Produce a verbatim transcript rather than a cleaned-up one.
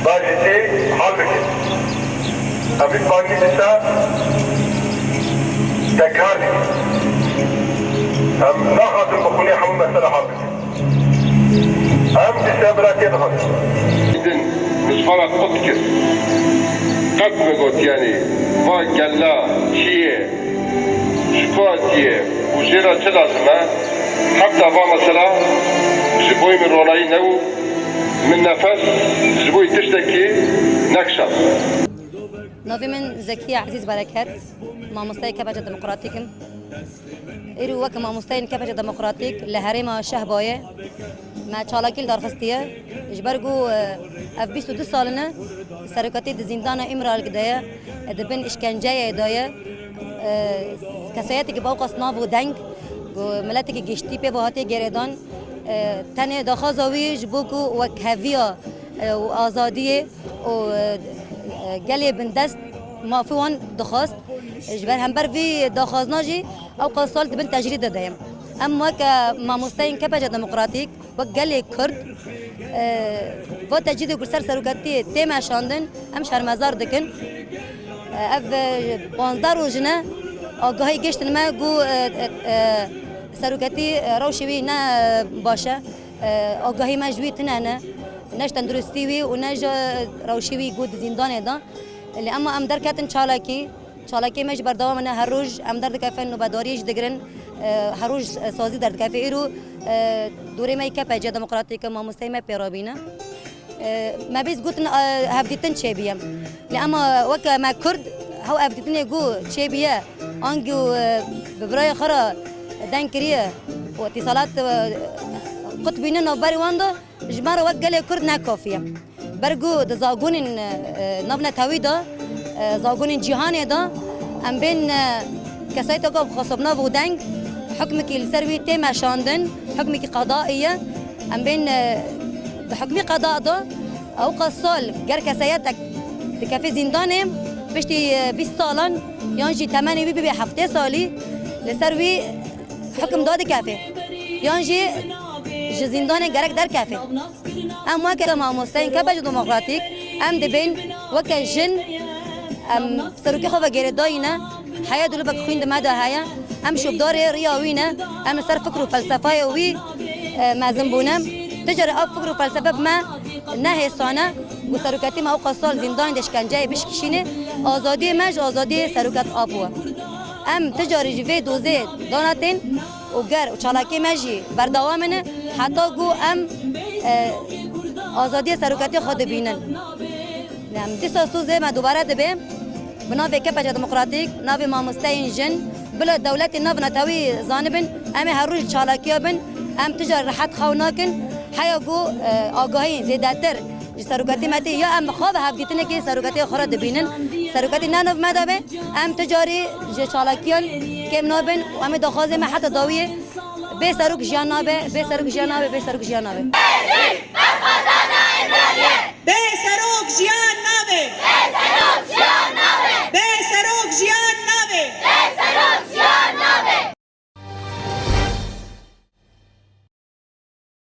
Bajî tê hal bikin. Evî bajî disa tekrar dikin. Em naxwazin bi xwînê hemû mesele hal bikin. Em disa biratiyê dixwazin. Din min ji xwe re qut kir. Qet min got, yanî, va gela çi ye? Ji ku hatiye û jê re çi lazim e? Heta va mesela ji bo min ronayî nebû, min nefes ji bo tiştekî nekişand. Navê min Zekiye Ezîz Bereket, mamosteyê Kepeca Demokratîk im. Îro wek mamosteyên Kepeca Demokratîk li herêma Şehbayê me çalakî li dar xistiye. Ji ber ku, e, ev bîst û du sal in e serokatî di zîndana Îmralk de ye, e, dibin îşkenceyê de ye. E, kesayetekî bi ewqas nav û deng, ku miletekî giştî pê ve hatiye girêdan, e, tenê daxwaza wî ji bo ku wekheviya, e, û azadiyê û, e, e, gelê bindest mafê wan dixwast. Ji ber hember vî daxwazna jî ewqas sal dibin tecrîdê de ye. Em weke mamosteyên Kepeca Demokratîk, wek gelê Kurd, e, va tecrîdê ku li ser serokatiyê tê meşandin, em şermezar dikin. E, ev, e, panzdeh roj in e agahî gihiştin me ku, e, e, e, serokatî, e, rewşê wî ne, e, baş e. E, agahî me ji wî tune ne. Ne ji tenduristî wî û ne ji rewşê wî ku di zîndanê de. Lê ema em derketin çalakî. Çalakiyê me jî berdewam in e. Her roj em derdikevin, nobedariyê jî digirin. E, her roj, e, sazî derdikeve. Îro, e, dorê me yê K P C Demokratîk e, mamosteyê me pê re bîne. E, me bîst gotin, e, hevdîtin çêbûye. Lê ema weke me Kurd, hew hevdîtinê ku çêbûye, ango, e, bi birayê xwe re deng kiriye û îtîsalat, e, qut bîne navberê wan de, ji me re wek gelê Kurd ne kafî ye. Ber ku di zagonên, e, navnetewî de, e, zagonên cîhanê de em bên, e, kesayeta ku xwe xwest nav û deng, hukmekî li ser wî tê meşandin, hukmekî qedaî ye. Em bên, e, di hukmî qeda de ewqas sal ger kesayetek dikeve zîndanê, piştî, e, bîst salan yan jî temenê wî bibe heftê salî, li ser wî hukim dadikeve yan jî ji zîndanê gerek derkeve. Em weke mamosteyên K P C Demokratîk, em dibên weke jin, em serokê xwe vegêrê dayî ne, heya dilubek xwîn di me de heye, em şopdarê riya wî ne, em li ser fikr û felsefeya wî, e, mezin bûne. Ti carê ev fikr û felsefe bi me nehêsane ku serokatî me ewqas sal zîndanê de şkenceyê bişkişîne, azadiyê me ji azadiyê seroket a bû. Em ti carî ji vê dozê danetên û ger û çalakiyê me jî berdewam in heta ku em, e, azadiyê seroketiyê xwe dibînin. Em dîsa sozê me dubare dibe bi navê K P C Demokratîk, navê mamosteyên jin, bila dewletên navnetewî zanibin, em ê her roj çalakiya bin, em ti carî rehet xew nakin, heya ku, e, agahî zêdetir ji seroketî me tê, ya em bi xwe ve hevdîtinekê seroketiyê xwe re dibînin. Seroketî ne nav me de be, em ti carî ji çalakiyan kêm nabin û em ê daxwazê me heta dawiyê, bê serok jiyan nabe, bê serok jiyan nabe, bê serok jiyan nabe. Bê serok jiyan